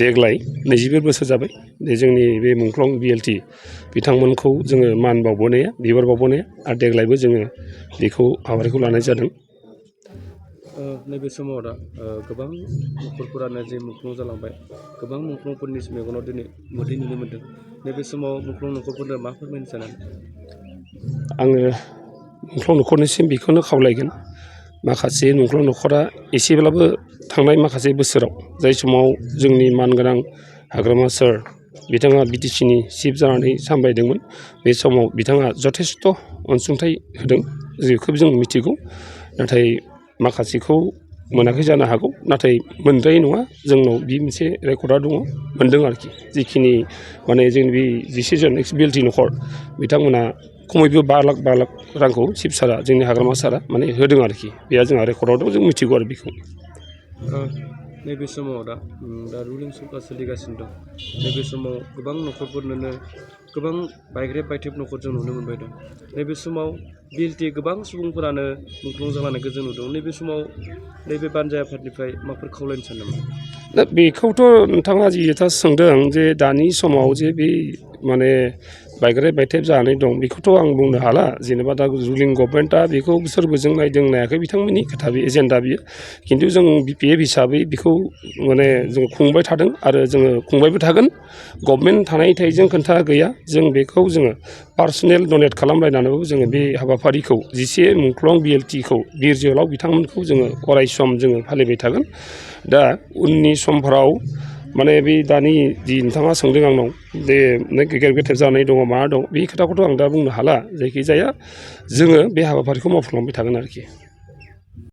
देग्लाय 24 बोसोर जाबाय जोंनि बे मुंख्लं BLT बिथांमोनखौ जोङो मान बावबोनाया बिबार बावबोनाया आरो देग्लायबो जोङो बेखौ हाबाफारिखौ लानाय जादों। नैबे समाव दा गोबां न'खरफोरानो जे मुंख्लं जालांबाय गोबां मुंख्लंफोरनि मेगनाव दिनै मोदै नुनो मोन्दों नैबे समाव मुंख्लं न'खरफोरनो मा फोरमायनो सानो? आङो मुंख्लं न'खरनिसिम बेखौनो खावलायगोन माखासे मुंख्लं न'खरा एसेब्लाबो थांनाय माखासे बोसोराव जाय समाव जोंनि मानगोनां हाग्रामा सार बिथाङा BTCनि चिफ जानानै सामलायदोंमोन बे समाव बिथाङा जथेस्थ' अनसुंथाइ होदों जेखौ जों मिथिगौ नाथाय माखासेखौ मोनाखै जानो हागौ नाथाय मोनद्रायै नङा जोंनाव बे मोनसे रेकर्डआ दङ मोनदों आरोखि जिखिनि माने जोंनि बे 11 जन BLT न'खर बिथांमोना खमैबो 5 लाख रांखौ चिफ सारा जोंनि हाग्रामा सारा माने होदों आरोखि बेया जोंहा रेकर्डआव दं जों मिथिगौ आरो बेखौ। नैबे समाव दा रुलिं सरकार सोलिगासिनो दं नैबे समाव गोबां न'खरफोरनोनो गोबां बायग्रेब बायथेब न'खर जों नुनो मोनबाय दं नैबे समाव BLT गोबां सुबुंफोरानो मुंख्लं जालांनायखौ जों नुदों नैबे समाव नैबे बानजाय आफादनिफ्राय माफोर खावलायनो सानो नामा? दा बेखौथ' नोंथाङा जि खोथा सोंदों जे दानि समाव जे बे माने बायग्रेब बायथेब जानानै दं बेखौथ' आं बुंनो हाला जेनेबा दा रुलिं गभर्नमेन्टआ बेखौ सोरबोजों नायदों नायाखै बिथांमोननि खोथा बे एजेन्डा बियो खिन्थु जों BPF हिसाबै बेखौ माने जों खुंबाय थादों आरो जोङो खुंबायबो थागोन गभर्नमेन्ट थानायजों खोथा गैया जों बेखौ जोङो पार्सनेल डनेट खालामलायनानैबो जोङो बे हाबाफारिखौ 11 मुंख्लं BLTखौ बिर जोहोलाव बिथांमोनखौ जोङो अरायसम जोङो फालिबाय थागोन। दा उननि समफोराव माने बे दानि जि नोंथाङा सोंदों आंनाव जे गेजेर गेथेर जानाय दङ मा दं बे खोथाखौथ' आं दा बुंनो हाला जायखिजाया जोङो बे हाबाफारिखौ मावफुंलांबाय थागोन आरोखि।